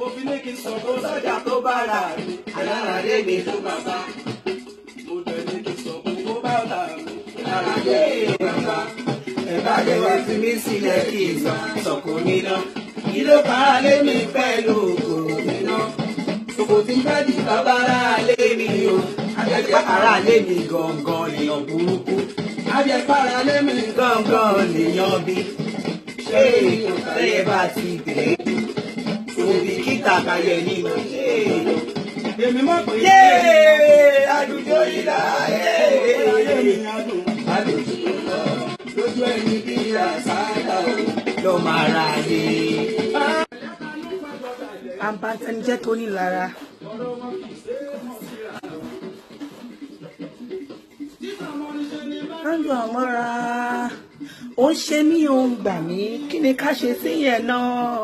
Mo fi ní kí n sọ̀kò sọ́jà tó bá rà mí. Alára lé mi tó bàbá. Mo dẹ̀ ní kí n sọ̀kò kó bá rà mí. Alára lé mi tó bàbá. Ẹ bá lè wá fi mí sílẹ̀ kí n sọ sọ̀kò mi ná. Kí ló bá lé mi pẹ̀lú òkò mi ná? Sòkò tí ń bá di bàbá rà lé mi o. Ajẹ́pàrà lé mi gangan lèèyàn burúkú. Ajẹ́pàrà lé mi gangan lèèyàn bí. Ṣé tẹ́yẹ bá ti dé? Òbí kíta kayẹ ní mo ṣe. Èmi mọ̀ pé. Yéé! Àdùjọ ìlà Ayé mi adùn. Àdùjọ lọ Lójú ẹni bí àṣàdá o. lọ máa ra yé. Àbàtẹnijẹ́ tó ní lára. Lọ́jọ́ àmọ́ra, ó ń ṣe mí, ó ń gbà mí, kí ni ká ṣe sí yẹn náà?